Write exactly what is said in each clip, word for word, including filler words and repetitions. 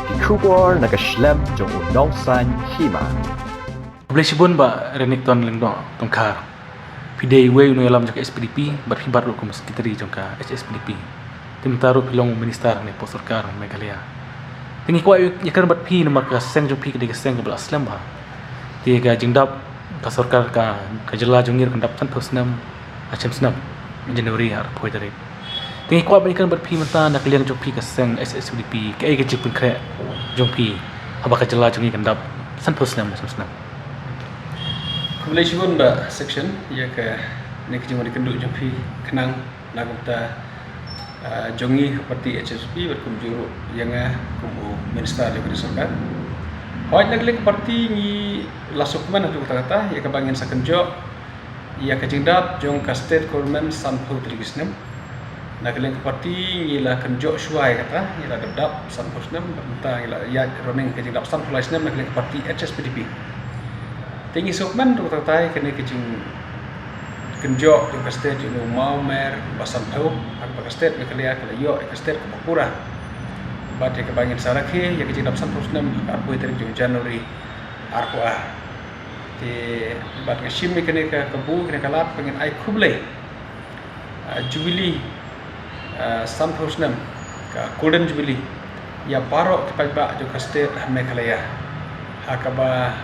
Ki khubor na ka shlem jong u nongsan hima. Khublei shibun Bah Renikton Lyngdoh Tongkhar. Phi dei uwei u nongïalam jong ka H S P D P bad phi bat ruh kum secretary jong ka H S P D P. Te mynta ruh phi long u minister ne pok sorkar Meghalaya. Te ngi kwah ïakren bad phi namar ka seng jong phi ka dei ka seng kaba la slem bha. Te ka jingdap ka sorkar ka, ka jylla jong ngi ruh kan dap sanphew snem ha snem January arphew tarik. Te ngi kwah ban ïakren bad phi mynta na ka liang jong phi ka seng H S P D P, kaei ka jingpynkhreh jong phi haba ka jylla jong ngi kan dap sanphew snem ha snem. Khublei shibun Bah Section ïa kane ka jingwan ïakynduh jong phi khnang na ka bynta jong ngi ka parti H S P bad kumjuh ruh ïa nga kum u minister jong ka sorkar. Hooid, na ka liang ka parti ngi la sngewkmen haduh katta katta ïa kaba ngin sa kynjoh ïa ka jingdap jong ka state government sanphew tylli ki snem. Na ka liang ka parti ngi la kynjoh shuwa ïa kata, ngi la dep dap sanphew snem, bad mynta ngi la ïaid running ka jingdap sanphew lai snem na ka liang ka parti H S P D P. Te ngi sngewkmen ruh katta katta ïa kane ka jingkynjoh jong ka state ïa u mawmer ba sanphew, ha kaba ka state Meghalaya ka la ïoh ïa ka state kaba pura. Bad ïa kaba ngin sa rakhe ïa ka jingdap sanphew snem ha ka arphew tarik jong u January arphew ar. Te bad nga shim ïa kane ka kabu, kane ka lad ba ngin ai khublei, ah, Jubilee, ah, sanphew snem, ka Golden Jubilee ïa baroh ki paidbah jong ka state ha Meghalaya. Ha kaba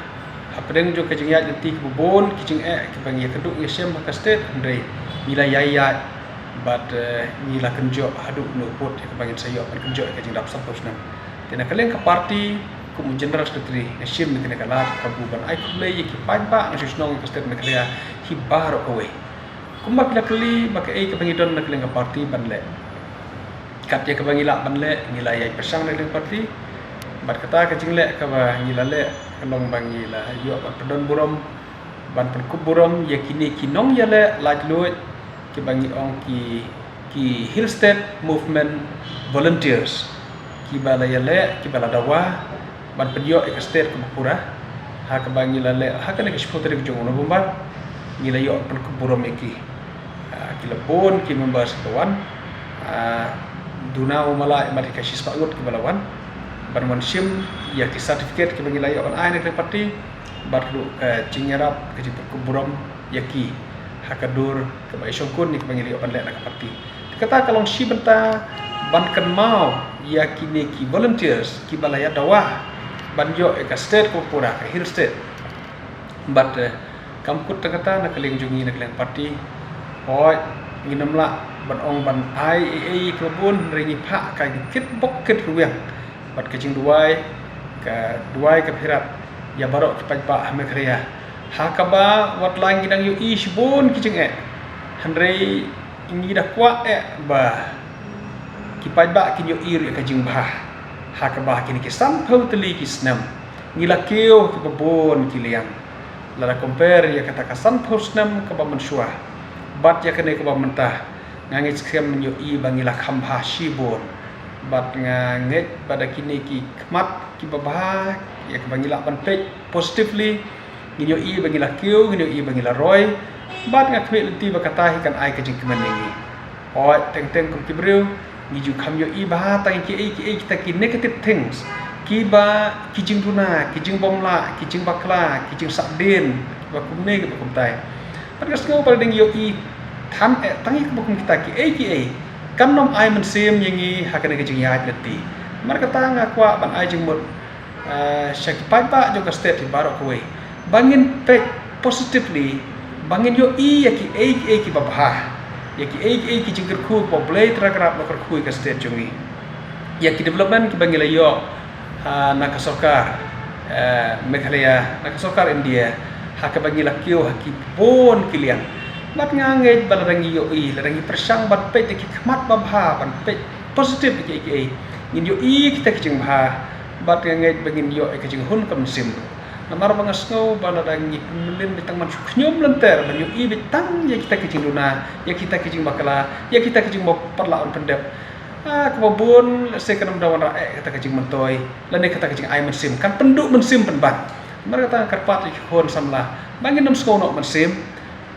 hapdeng jong ka jingïaid lynti kiba bun ki jingeh kiba ngi ïakynduh ïashem ha ka state, hynrei ngi la ïai ïaid bad, eh, ngi la kynjoh haduh kano pud ïa kaba ngin sa ïoh ban kynjoh ïa ka jingdap sanphew snem. Te na ka liang ka parti kum u General Secretary nga shim ïa kane ka lad kabu ban ai khublei ïa ki paidbah nongshong shnong ïa ka state Meghalaya hi baroh kawei. Kumba phi la kylli ba kaei kaba ngi don na ka liang ka parti ban leh. Kat ïa kaba ngi lah ban leh ngi la ïai pyrshang na ka liang ka parti. Bad kata ka jingleh kaba ngi la leh ka long ba ngi la ïoh ban pyndon burom, ban pynkup burom ïa kine ki nongïaleh laitluid kiba ngi ong ki, ki Hill State Movement Volunteers, kiba la ïaleh, kiba la dawa ban pynïoh ïa ka state kaba pura. Ha kaba ngi la leh ha kane ka shiphew tarik jong u November, ngi la ïoh pynkup burom ïa ki. Ah, ki la bun ki members kiba wan. Ah, duna u mala ïa mat ïa ka shispah ngut kiba la wan ban wan shim ïa ki certificate kiba ngi la ïoh ban ai na ka parti. Bad ruh ka jingïarap, ka jingpynkup burom ïa ki ha ka dur kaba i shongkun ïa kaba ngi la ïoh ban leh na ka parti. Te kata ka long shi bynta ban kynmaw ïa kine ki volunteers kiba la ïa dawa ban ïoh ïa ka state kaba pura, ka Hill State. Bad, eh, kam kut tang kata, na ka liang jong ngi, na ka liang parti, hooid, ngin ym lah ban ong ban ai ei ei kiba bun, hynrei ngi phah ka jingkit bok kit rwiang bad ka jingduwai, ka duwai ka phirat ïa baroh ki paidbah ha Meghalaya. Ha kaba wat la ngi dang ïohi shibun ki jingeh, hynrei ngi da kwah eh ba ki paidbah kin ïohi ruh ïa ka jingbha. Ha kaba ha kine ki sanphew tylli ki snem ngi la kiew ha kiba bun ki liang. Lada compare ïa kata ka sanphew snem kaba mynshuwa bad ïa kane kaba mynta, nga ngeit skhem ngin ïohi ba ngi la kham bha shibun. Bad nga ngeit ba da kine ki khmat kiba bha ïa kaba ngi lah ban peit positively, ngin ïohi ba ngi la kiew, ngin ïohi ba ngi la roi. Bad nga khmih lynti ba kata hi kan ai ka jingkmen ïa ngi. Hooid, teng teng kum ki briew ngi ju kham ïohi bha tang ïa kiei kiei kita ki negative things, kiba, ki jingduna, ki jingbymlah, ki jingbakla, ki jingsahdien, kiba kumne kiba kumtai. Bad nga sngew ba lada ngi ïohi than eh tang ïa kiba kum kita kiei kiei, kan ym ai mynsiem ïa ngi ha kane ka jingïaid lynti. Namar kata nga kwah ban ai jingmut, ah, sha ki paidbah jong ka state hi baroh kawei ba ngin peit positively, ba ngin ïohi ïa kiei kiei kiba bha, ïa kiei kiei ki jingkyrkhu ba U Blei Trai Kynrad u la kyrkhu ïa ka state jong ngi, ïa ki development kiba ngi la ïoh, ah, na ka sorkar, eh, Meghalaya, na ka sorkar India, ha kaba ngi la kiew ha ki bun ki liang. Bad nga ngeit ba lada ngi ïohi, lada ngi pyrshang ban peit da ki khmat ba bha, ban peit positive ïa kiei kiei, ngin ïohi kita ki jingbha. Bad nga ngeit ba ngin ïoh ïa ka jinghun ka mynsiem. Namar ba nga sngew ba lada ngi pynmlien beit tang man shu khñium lynter ban ïohi beit tang ïa kita ki jingduna, ïa kita ki jingbakla, ïa kita ki jingmut pat lah ban pyndep, ah, kaba bun lehse kan ym da wanrah eh kata ka jingmyntoi lane kata ka jingai mynsiem, kan pynduh mynsiem pynban. Namar kata nga kyrpad ïa ki khun samla ba ngin ym sngew noh mynsiem.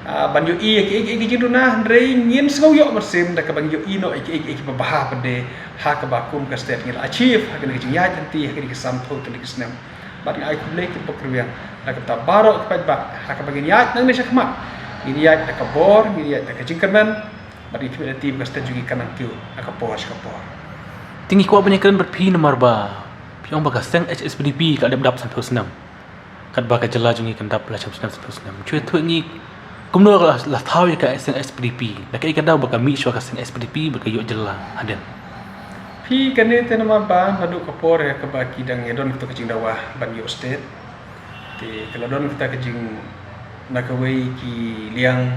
Ah, ban ïohi ïa ki, ïa ki, ïa ki jingduna, hynrei ngin sngew ïoh mynsiem da kaba ngi ïohi noh ïa ki, ïa ki, ïa ki babha pat de, ha kaba kum ka state ngi la achieve ha kane ka jingïaid lynti ha kane ka sanphew tylli ki snem. Bad nga ai khublei ki paidbah, da kata baroh ki paidbah, ha kaba ngin ïaid nangne shakhmat, ngin ïaid da ka bor, ngin ïaid da ka jingkyrmen, bad ngin khmih lynti ba ka state jong ngi kan nang kiew ha ka por sha ka por. Te ngi kwah ban ïakren bad phi namar ba phi ong ba ka seng H S P D P ka dep dap sanphew snem. Katba ka jylla jong ngi kan dap la shiphew snem, sanphew snem. Shu ïathuh ïa ngi kumno la, la thaw ïa ka seng H S P D P. Da kaei ka daw ba ka mih shuwa ka seng H S P D P bad ka ïoh jylla hadien. Phi, kane te namar ba naduh ka por ïa kaba ki dang ïa don kato ka jingdawa ban ïoh state. Te ka la don kata ka jing, na kawei ki liang,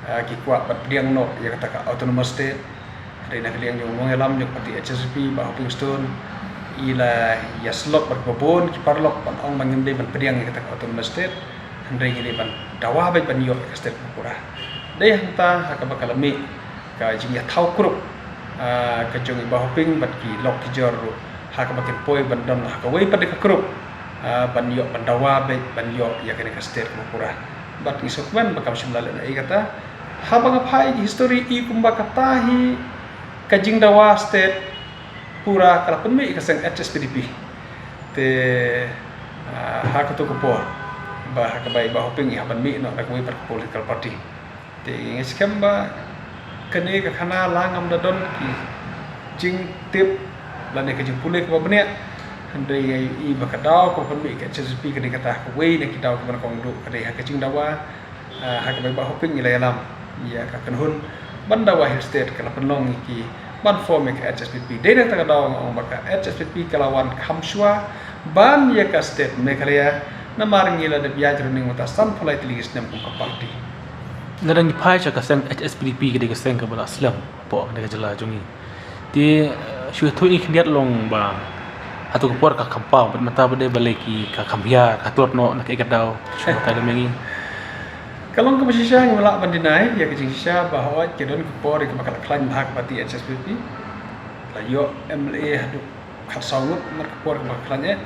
ah, ki kwah ban pdiang noh ïa kata ka autonomous state. Hynrei na ka liang jong u nongïalam jong ka party H S P D P, Bah Hoping Stone, i la ïasyllok bad kiba bun ki paralok ban ong ba ngim dei ban pdiang ïa kata ka autonomous state. Hynrei ngi dei ban dawa beit ban ïoh ïa ka state kaba pura. Dei hangta ha kaba ka la mih ka jingïathaw group, ah, ka jong i Bah Hoping bad ki lok ki jor ruh, ha kaba kin poi ban don ha kawei pat de ka group, ah, ban ïoh ban dawa beit ban ïoh ïa kane ka state kaba pura. Bad ngi sngewkmen ba kam shym la leh ei kata. Haba nga phai ïa ki history, i kumba kata hi ka jingdawa state pura ka la pynmih ïa ka seng H S P D P. Te, ah, ha kato ka por ba ha kaba i Bah Hoping i hap ban mih noh na kawei pat ka political party. Te nga ngeit skhem ba kane ka khana la ngam da don ki jingtip lane ka jingpule kaba bniah. Hynrei nga ïohi ba ka daw kaba pynmih ka H S P D P ka dei kata, kawei na ki daw kaba nyngkong duh ka dei ha ka jingdawa, ah, ha kaba i Bah Hoping i la ïalam ïa ka kynhun ban dawa Hill State, ka la pynlong ïa ki ban form ïa ka H S P D P. Dei na kata ka daw nga ong ba ka H S P D P ka la wan kham shuwa ban ïa ka state Meghalaya, namar ngi la dep ïaid ruh mynta sanphew lai tylli ki snem kum ka party. Lada ngi phai sha ka seng H S P D P, ka dei ka seng kaba la slem hapoh kane ka jylla jong ngi. Te, eh, shu ïathuh ïa ngi khyndiat long ba hato ka por ka kham paw, bad mynta ba dei balei ki ka kham hiar, ka tlot noh, na kaei ka daw, shu batai lem ïa ngi. Ka long kaba shisha, ngim lah ban deny ïa ka jingshisha ba hooid ka don ka por ïa kaba ka la khlaiñ bha ka party H S P D P. La ïoh M L A haduh khatsaw ngut, namar ka por kaba ka khlaiñ eh.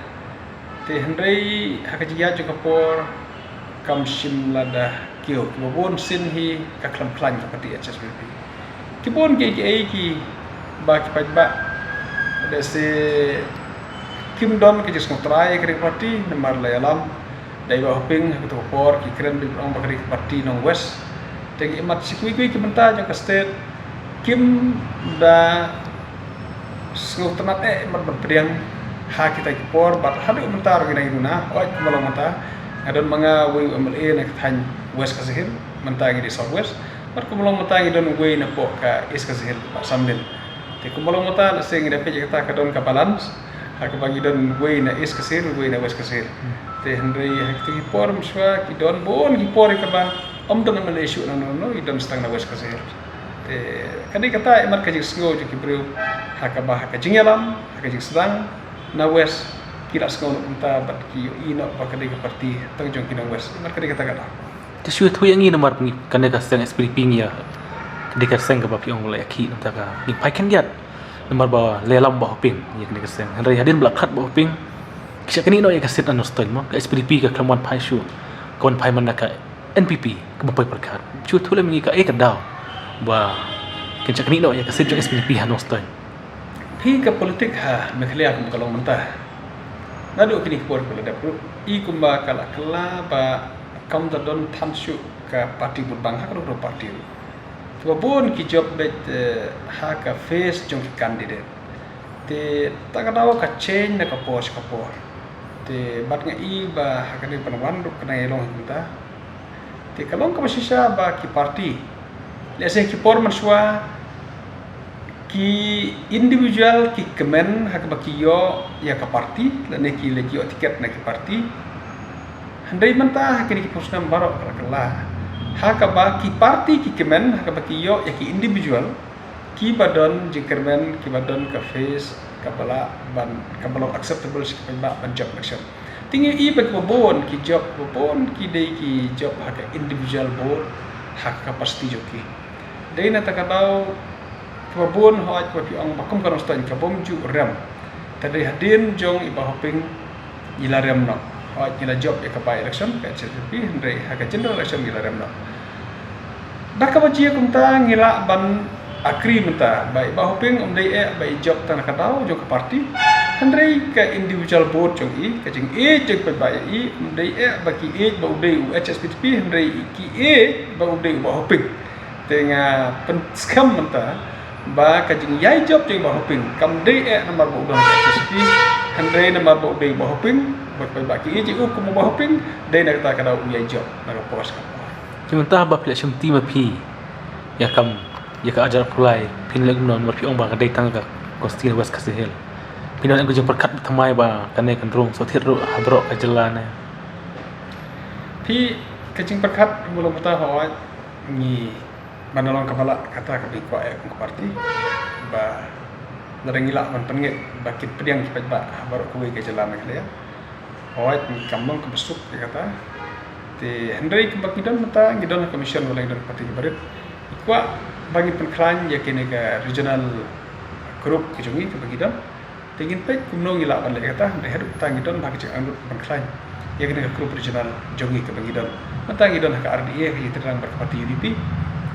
Te hynrei ha ka jingïaid jong ka por kam shym la da kiew, kiba bun sien hi ka khlem khlaiñ ka party H S P D P. Ki bun kiei kiei kiba ki paidbah, lehse kim don ka jingsngewthuh ïa ka ri ka party, namar la ïalam da i Bah Hoping ha kato ka por, ki kren beit ban ong ba ka ri ka party nong West. Te ki imat shi kiwei kiwei ki bynta jong ka state kim da sngewtynnat eh, imat ban pdiang ha kita ki por, bad haduh mynta ruh ngi dang ïaduna. Hooid, kumba long mynta, nga don ma nga uwei u M L A na ka thaiñ West Khasi Hills, mynta ngi dei South West. Bad kumba long mynta ngi don uwei napoh ka East Khasi Hills, Bah Samdin. Te kumba long mynta, lehse ngi da peit ïa kata ka don ka balance, ha kaba ngi don uwei na East Khasi Hills, uwei na West Khasi Hills. Hmm. Te hynrei ha kita ki por mynshuwa ki don bun ki por ïa kaba ym don M L A shuh na no no, i don tang na West Khasi Hills. Te ka dei kata imat ka jingsngew jong ki briew, ha kaba ha ka jingïalam, ha ka jingsdang na West, ki la sngew noh kumta bad ki ïohi noh ba ka dei ka party tang jong ki nong West. Imat ka dei kata ka daw. Te shu ïathuh ïa ngi namar ngi kane ka seng H S P D P ngi ïa, ka dei ka seng kaba phi ong ba la ïakhih, namar ka ngi phai khyndiat namar ba la ïalam Bah Hoping ïa kane ka seng. Hynrei hadien ba la khlad Bah Hoping, ki shah knieh noh ïa ka seat ha Nongstoiñ mo, ka H S P D P ka khlem wan phai shuh, ka wan phai man la ka N P P kaba poi pyrkhat. Shu ïathuh lem ïa ngi kaei ka daw ba kin shah knieh noh ïa ka seat jong H S P D P ha Nongstoiñ. Phi, ka politik ha Meghalaya kumba ka long mynta, naduh kine ki por ba la dep ruh, i kumba ka la kylla ba kam da don than shuh ka party vote bank ha ka dei ka party ruh. Kiba bun ki jop beit, eh, ha ka face jong ki candidate. Te ta ka daw ka change na ka por sha ka por. Te bad nga i ba ha kane ka por ruh ka dang ïalong hi kumta. Te ka long kaba shisha ba ki party, lehse ki por mynshuwa, ki individual ki kmen ha kaba ki ïoh ïa ka party, lane ki leit ïoh ticket na ki party. Hynrei mynta ha kine ki phew snem baroh ka la kylla, ha kaba ki party ki kmen ha kaba ki ïoh ïa ki individual kiba don jingkyrmen, kiba don ka face kaba lah ban, kaba long acceptable sha ki paidbah ban jop election. Te ngi i ba kiba bun ki jop, kiba bun ki dei ki jop ha ka individual vote, ha ka capacity jong ki. Dei na kata ka daw, kiba bun hooid ba phi ong ba kum ka Nongstoiñ ka bym ju rem. Te dei hadien jong i Bah Hoping ngi la rem noh. Hooid ngi la jop ïa ka by election ka H S P D P, hynrei ha ka general election ngi la rem noh. Da kaba jia kumta ngi lah ban agree mynta ba i Bah Hoping um dei eh ba i jop tang na ka daw jong ka party. Hynrei ka individual vote jong i, ka jingïeit jong i paidbah ïa i, um dei eh ba ki ïeit ba u dei u H S P D P, hynrei ki ïeit ba u dei u Bah Hoping. Te nga pynskhem mynta ba ka jingïai jop jong i Bah Hoping kam dei eh namar ba u don H S P D P, hynrei namar ba u dei u Bah Hoping, ba paidbah ki ïeit ïa u kum u Bah Hoping, dei na kata ka daw u ïai jop na ka por sha ka por. Te mynta ba phi la shimti ma phi ïa kam, ïa ka arjar pulai, phin leh kumno namar phi ong ba ka dei tang ka constituency West Khasi Hills? Phin ong ka jingpyrkhat thymmai ba kane kan rung shu thied ruh ha baroh ka jylla ne? Phi, ka jingpyrkhat mula mynta hooid ngi, ban long kaba lah kata kaba ngi kwah ïa ka party, ba lada ngi lah ban pynngeit ba kin pdiang ki paidbah ha baroh kawei ka jylla Meghalaya. Hooid, ngi kam long kaba suk ïa kata. Te hynrei kumba ngi don mynta, ngi don ha ka mission, wat la ngi don party kaba rit, ngi kwah ba ngin pynkhlaiñ ïa kane ka regional group ka jong ngi kaba ngi don. Te ngin peit kumno ngi lah ban leh kata, hynrei haduh kata ngi don ha ka jingangnud ban khlaiñ ïa kane ka group regional jong ngi kaba ngi don. Mynta ngi don ha ka R D A, ha ka jingtyrang bad ka party U D P.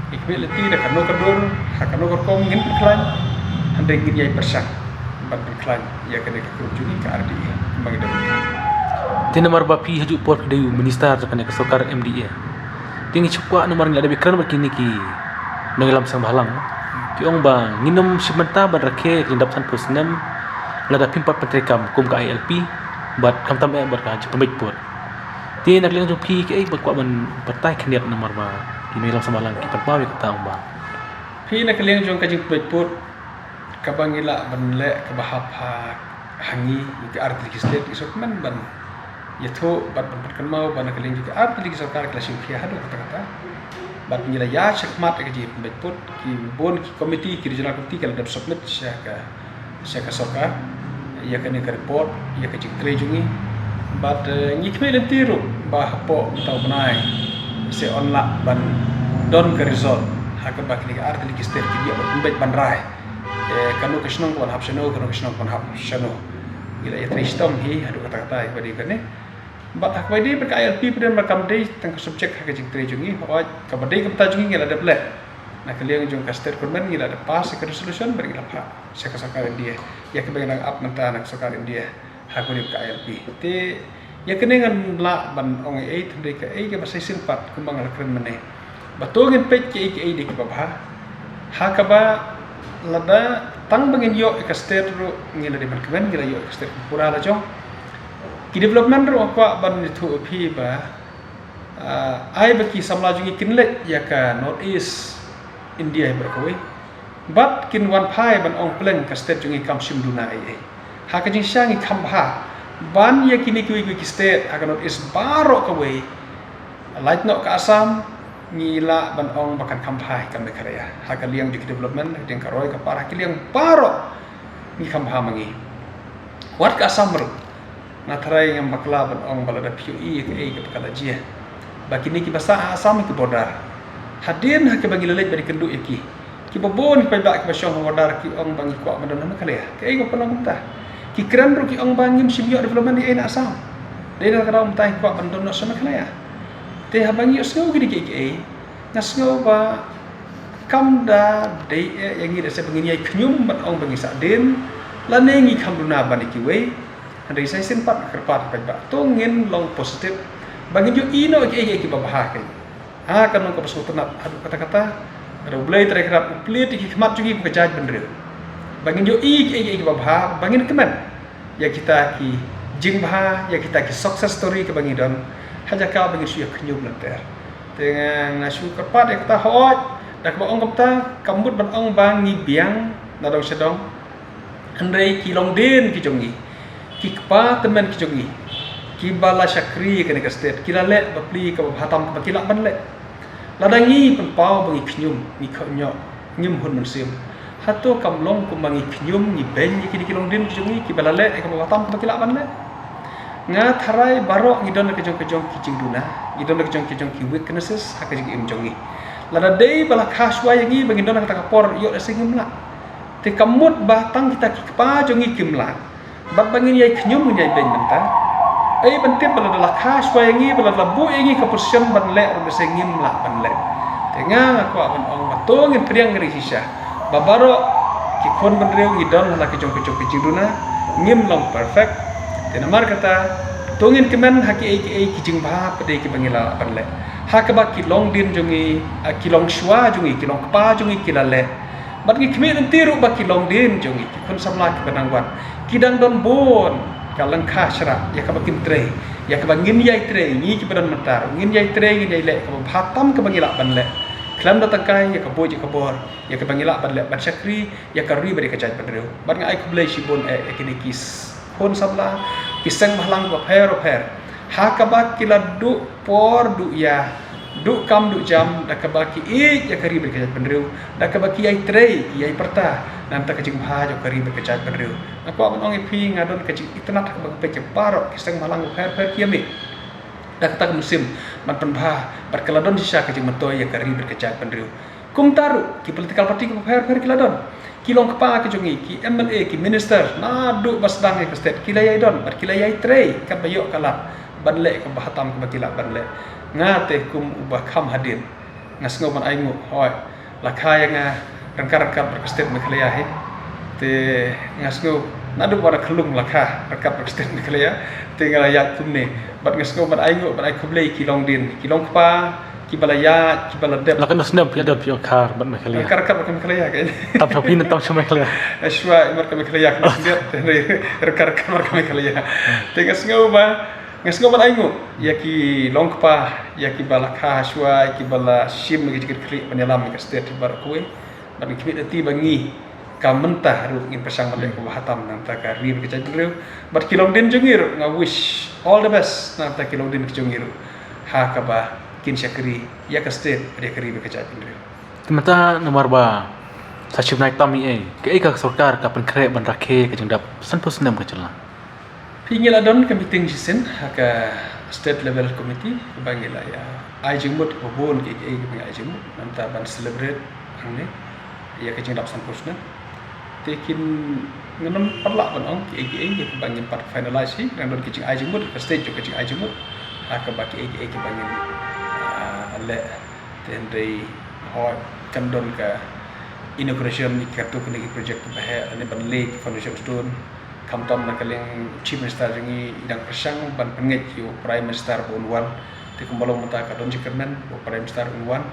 Ngi khmih lynti da kano ka dur, ha kano ka rukom ngin pynkhlaiñ, hynrei ngin ïai pyrshang ban pynkhlaiñ ïa kane ka group jong ngi ka R D A kumba ngi don mynta. Te namar ba phi ha juh por phi dei u minister jong kane ka sorkar M D A, te ngi shu kwah namar ngi la dep ïakren bad kine ki nongïalam seng bhalang, ki ong ba ngin ym shim bynta ban rakhe ka jingdap sanphew snem lada phim pat pyntreikam kum ka I L P, bad khamtam eh bad ka jingpynbeit pud. Te na ka liang jong phi kaei ba kwah ban batai khyndiat namar ba ki nongïalam seng bhalang ki pynpaw ïa kata ong ba? Phi, na ka liang jong ka jingpynbeit pud, kaba ngi lah ban leh kaba hap ha, ha ngi, ïa ki artylli ki state, ngi sngewkmen ban ïathuh bad ban pynkynmaw ba na ka liang jong ki artylli ki sorkar ki la shim khia haduh katta katta. Bad ngi la ïaid shakhmat ïa ka jingpynbeit pud, ki bun ki committee, ki regional committee ki la dep submit sha ka, sha ka sorkar ïa kane ka report, ïa ka jingtrei jong ngi. Bad, eh, ngi khmih lynti ruh ba hapoh mynta u bnai sa yn lah ban don ka result ha kaba kine ki artylli ki state kin ïoh ban pynbeit ban rai, eh, kano ka shnong ka ban hap shano, kano ka shnong ka ban hap shano. Ngi la ïatrei shitom hi haduh katta katta ïa kaba dei kane. Bad ha kaba dei bad ka I L P pat, namar kam dei tang ka subject ha ka jingtrei jong ngi, hooid kaba dei ka bynta jong ngi ngi la dep leh. Na ka liang jong ka state government ngi la dep pass ïa ka resolution bad ngi la phah sha ka sorkar India, ïa kaba ngi dang ap mynta na ka sorkar India ha kaba dei ka I L P. Te ïa kane ngan lah ban ong ei ei, hynrei kaei kaba sa shisien pat kumba nga la kren mynne, ba to ngin peit kiei kiei de kiba bha. Ha kaba lada tang ba ngin ïoh ïa ka state ruh ngi la dei ban kmen, ngi la ïoh ïa ka state pura la jong. Ki development ruh nga kwah ban ïathuh ïa phi ba, ah, ai ba ki samla jong ngi kin leit ïa ka North East India hi baroh kawei. Bad kin wan phai ban ong pleng ka state jong ngi kam shym duna ei ei. Ha ka jingshisha ngi kham bha ban ïa kine kiwei kiwei ki state ha ka North East baroh kawei, lait noh ka Assam, ngi lah ban ong ba kan kham bha hi ka Meghalaya ha ka liang jong ki development, ha ka liang ka roi ka par, ha ka liang baroh ngi kham bha ma ngi. Wat ka Assam ruh, nga tharai ngam bakla ban ong ba lada phi ïohi ïa kaei kaba ka la jia, ba kine kiba sah ha Assam ki border, hadien ha kaba ngi la leit ban ïakynduh ïa ki, kiba bun ki paidbah kiba shong ha border ki ong ba ngi kwah ban don ha Meghalaya. Kaei kaba pynlong kumta? Ki kren ruh ki ong ba ngim shym ïoh development ei ei na Assam. Dei na ka daw mynta ngi kwah ban don noh sha Meghalaya. Te haba ngi ïohsngew kine kiei kiei, nga sngew ba kam da dei eh ïa ngi da seh ba ngin ïai khñium ban ong ba ngi sahdien lane ngi kham duna ban ïa kiwei. Hynrei sa shisien pat nga kyrpad ïa ki paidbah, to ngin long positive ba ngin ïohi noh ïa kiei kiei kiba bha kein. Ha ka nong kaba sngewtynnat haduh katta katta, lada U Blei Trai Kynrad u plied ïa ki khmat jong ngi kum ka jaitbynriew, ba ngin ïohi ïa kiei kiei kiba bha, ba ngin kmen ïa kita ki jingbha, ïa kita ki success story kiba ngi don, ha jaka ba ngin shu ïa khñium lynter. Te nga, nga shu kyrpad ïa kata, hooid, da kaba ong kumta kam mut ban ong ba ngi biang na dong sha dong. Hynrei ki longdien ki jong ngi, ki kpa tymmen ki jong ngi, kiba la shakri ïa kane ka state, ki la leh bapli kaba bha tam kaba ki lah ban leh. Lada ngi pynpaw ba ngi khñium, ngi khñium, ngim hun mynsiem, hato kam long kumba ngi khñium, ngi beiñ ïa kine ki longdien ki jong ngi kiba la leh ïa kaba bha tam kaba ki lah ban leh? Nga tharai baroh ngi don ka jong ka jong ki jingduna, ngi don ka jong ka jong ki weaknesses ha ka jingim jong ngi. Lada dei ba la kha shuwa ïa ngi ba ngin don ha kata ka por, ïoh lehse ngim lah. Te kam mut ba tang kita ki kpa jong ngi kim lah, bad ba ngin ïai khñium, ngin ïai beiñ mynta. Ei ban tip ba lada la kha shuwa ïa ngi, ba lada la buh ïa ngi ka position ban leh ruh, lehse ngim lah ban leh. Te nga nga kwah ban ong ba to ngin pdiang ri shisha ba baroh ki khun bynriew ngi don ha la ki jong ki jong ki jingduna, ngim long perfect. Te namar kata to ngin kmen ha ki ei ki ei ki jingbha pat de ki ba ngi lah ban leh. Ha kaba ki longdien jong ngi, ah, ki longshuwa jong ngi, ki longkpa jong ngi ki la leh. Bad ngi khmih lynti ruh ba ki longdien jong ngi, ki khun samla ki ba nang wan, ki dang don bun ka lyngkha shrah ïa kaba kin trei, ïa kaba ngin ïai trei, ngi ki ba don mynta ruh ngin ïai trei, ngin ïai leh kaba bha tam kaba ngi lah ban leh. Khlem da tang kai ïa ka buit ïa ka bor, ïa kaba ngi lah ban leh ban shakri ïa ka ri bad ïa ka jaitbynriew. Bad nga ai khublei shibun eh ïa kine ki khun samla, ki seng bhalang bapher bapher, ha kaba ki la duh por duh ïa, duh kam duh jam, da kaba ki ïeit ïa ka ri bad ka jaitbynriew, da kaba ki ïai trei, ki ïai pyrta na ka bynta ka jingbha jong ka ri bad ka jaitbynriew. Nga kwah ban ong ïa phi, nga don ka jingitynnad ha kaba nga peit ïa baroh ki seng bhalang bapher bapher ki ïa mih da kata ka mynsiem ban pynbha bad ka la don shisha ka jingmyntoi ïa ka ri bad ka jaitbynriew. Kumta ruh ki political party kiba pher pher ki la don. Ki longkpa ki jong ngi, ki M L A, ki minister, naduh ba sdang ïa ka state ki la ïai don bad ki la ïai trei katba ïoh ka lad ban leh kaba bha tam kaba ki lah ban leh. Nga te kum uba kham hadien, nga sngew ban ainguh, hooid, la kha ïa nga ryngkat ryngkat bad ka state Meghalaya hi. Te nga sngew naduh ba la khyllung la kha ryngkat bad ka state Meghalaya, te nga la ïaid kumne. Bad nga sngew ban ainguh, ban ai khublei ki longdien, ki longkpa, kiba la ïaid, kiba la dep. La katno snem phi don phi ong kha bad Meghalaya? Ryngkat ryngkat bad ka Meghalaya ka. Tam sha phi ne tam sha Meghalaya? Shuwa i mat ka Meghalaya ka snem te ryngkat ryngkat bad ka Meghalaya. Te nga sngew ba, nga sngew ban ainguh ïa ki longkpa, ïa kiba la kha shuwa, kiba la shim ïa ki jingkit khlieh ban ïalam ïa ka state baroh kawei. Bad nga khmih lynti ba ngi ka mynta ruh ngin pyrshang ban leh kaba bha tam na ka bynta ka ri bad ka jaitbynriew. Bad ki longdien jong ngi ruh nga wish all the best na ka bynta ki longdien ki jong ngi ruh, ha kaba kin shakri ïa ka state bad ïa ka ri bad ka jaitbynriew. Te mynta namar ba sa shi bnai tam ïa ei, kaei ka sorkar ka pynkhreh ban rakhe ka jingdap sanphew snem ka jylla? Phi, ngi la don ka meeting shisien ha ka state level committee kaba ngi la ïa ai jingmut kaba bun kiei kiei kiba ngi la ai jingmut na ka bynta ban celebrate hangne ïa ka jingdap sanphew snem. Te kin, ngam pat lah ban ong kiei kiei kiba ngin pat finalize hi, ngi don ki jingai jingmut, ka stage jong ka jingai jingmut ha kaba kiei kiei kiba ngin, ah, leh. Te hynrei hooid kan don ka inauguration ïa katto katne ki project kiba heh, lane ban lay foundation stone. Khamtam na ka liang Chief Minister jong ngi i dang pyrshang ban pynngeit ïa u Prime Minister ba un wan. Te kumba long mynta ka don jingkyrmen ba u Prime Minister un wan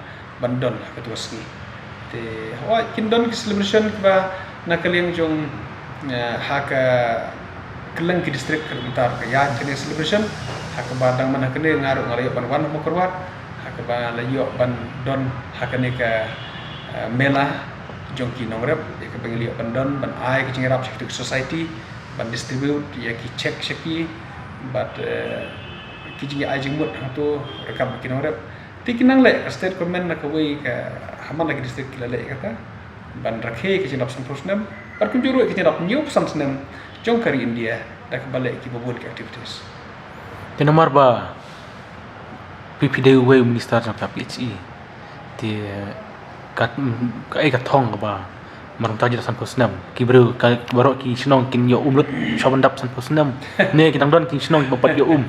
ban don ha kato ka sngi. Te hooid kin don ki celebration kiba na ka liang jong, eh, ha ka kylleng ki district ka mynta ka ïa kane celebration. Ha kaba dang man ha kane nga ruh nga la ïoh ban wan ha Mawkyrwat, ha kaba la ïoh ban don ha kane ka, eh, mela jong ki nongrep, ïa kaba ngi la ïoh ban don ban ai ka jingïarap sha ki society, ban distribute ïa ki cheque sha ki, bad, eh, ki jingïa ai jingmut hangto ryngkat bad ki nongrep. Te ki nang leh, ka state government na kawei ka, ha man la ki district ki la leh ïa kata ban rakhe ka jingdap sanphew snem, bad kumjuh ruh ka jingdap hynñiew phew san snem jong ka ri India da kaba leh kiba bun ki activities. Te namar ba phi phi dei uwei u minister jong ka P H E, te ka, kaei ka thong kaba mar mynta jingdap sanphew snem, ki briew ka baroh ki shnong kin ïoh um lut shuwa ban dap sanphew snem, ne ki dang don ki shnong kiba pat ïoh um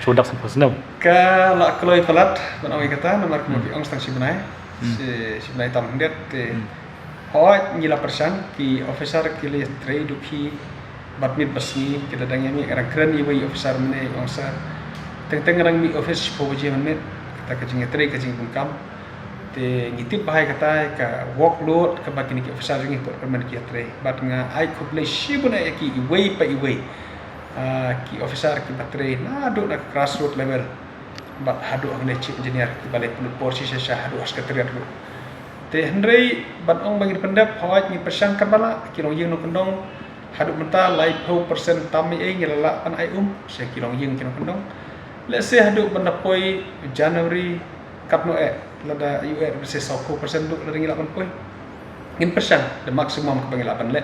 shuwa ban dap sanphew snem? Ka la kloi palat ban ong ïa kata namar kumba phi ong tang shi bnai, shi, shi bnai tam khyndiat te. Hooid ngi la pyrshang, ki officer ki la ïatrei dukhi bad miet bad sngi, ki la dang ïa mih, nga dang kren ïa uwei u officer mynne, ong sir, teng teng nga dang mih office shiphew baje mynmiet, kata ka jingïatrei ka jingbun kam. Te ngi tip bha ïa kata ka workload kaba kine ki officer jong ngi pyrmen ki ïatrei. Bad nga ai khublei shibun ïa ki iwei pa iwei. Ah, ki officer kiba trei naduh na grassroot level bad haduh hangne chief engineer kiba leh pynlut por shisha shisha haduh ha secretariat ruh. Te hynrei ban ong ba ngin pyndep, hooid ngi pyrshang katba lah, ki longïing nongkyndong haduh mynta laiphew percent tam ei ei ngi la lah ban ai um sha ki longïing ki nongkyndong. Lehse haduh ban da poi January katno eh, lada ïoh eh lehse sawphew percent duh lada ngi lah ban poi. Ngin pyrshang the maximum kaba ngi lah ban leh.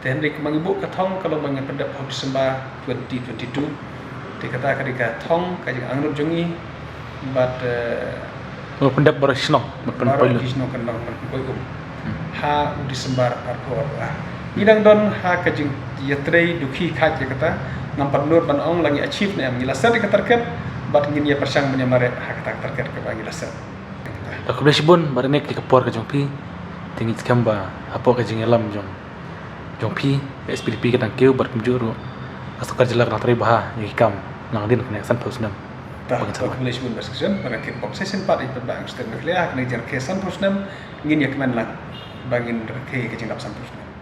Te hynrei kumba ngi buh ka thong ka long ba ngin pyndep ha u December twenty twenty-two. Te kata ka dei ka thong ka jingangnud jong ngi bad, eh, pyndep baroh ki shnong, baroh ki shnong kan long ban pynpoi um ha u December arphew arphew ar. Ngi dang don ha ka jingïatrei dukhi khat ïa kata, ngam pat nud ban ong la ngi achieve ne em, ngi la set ïa ka target bad ngin ïa pyrshang ban ïa mareh ha kata ka target kaba ngi la set. Te khublei shibun bad ine ka dei ka por ka jong phi. Te ngi skhem ba hapoh ka jingïalam jong jong phi, ka S P D P ka dang kiew bad kumjuh ruh ka sorkar jylla ka dang trei bha ïa ki kam nangdien kane ka sanphew snem. Te khublei shibun Bah Skhian, ba nga kit bok session pat ïa phi Bah Augustine Meghalaya ha kane ka jingrakhe sanphew snem. Ngin ïa kmen lang ba ngin rakhe ka jingdap sanphew snem.